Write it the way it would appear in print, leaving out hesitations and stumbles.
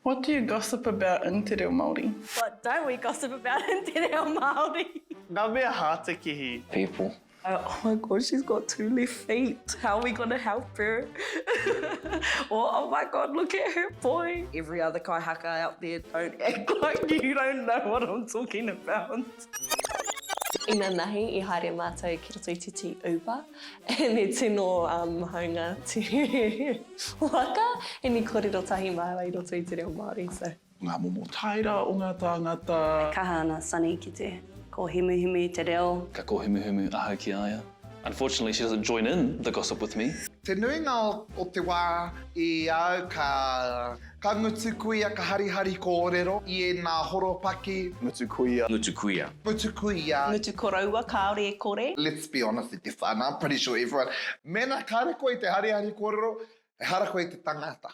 What do you gossip about in te reo Māori? What don't we gossip about in te reo Māori? Ngā mea hātekehi. People. Oh my god, she's got two left feet. How are we gonna help her? or oh my god, look at her boy. Every other kaihaka out there, don't act like you don't know what I'm talking about. Inanahi i haere mātou ki roto i titi Uber and he tino um, haunga te waka and i korero tahi māua i roto i te reo Māori. So. Ngā momo taera o ngā tāngata. E kaha ana Sonny ki te kōhimuhimu i te reo. Ka kōhimuhimu ahau ki a ia. Unfortunately she doesn't join in the gossip with me. Te nuinga o te wā i au ka ka ngutu kuia ka harihari kōrero i ēnā horopaki. Ngutu kuia. Ngutu kuia. Ngutu kuia. Ngutu koroua kāore e kore. Let's be honest i te whānau, I'm pretty sure everyone, mēnā kāre koe i te harihari kōrero, ehara koe i te tangata.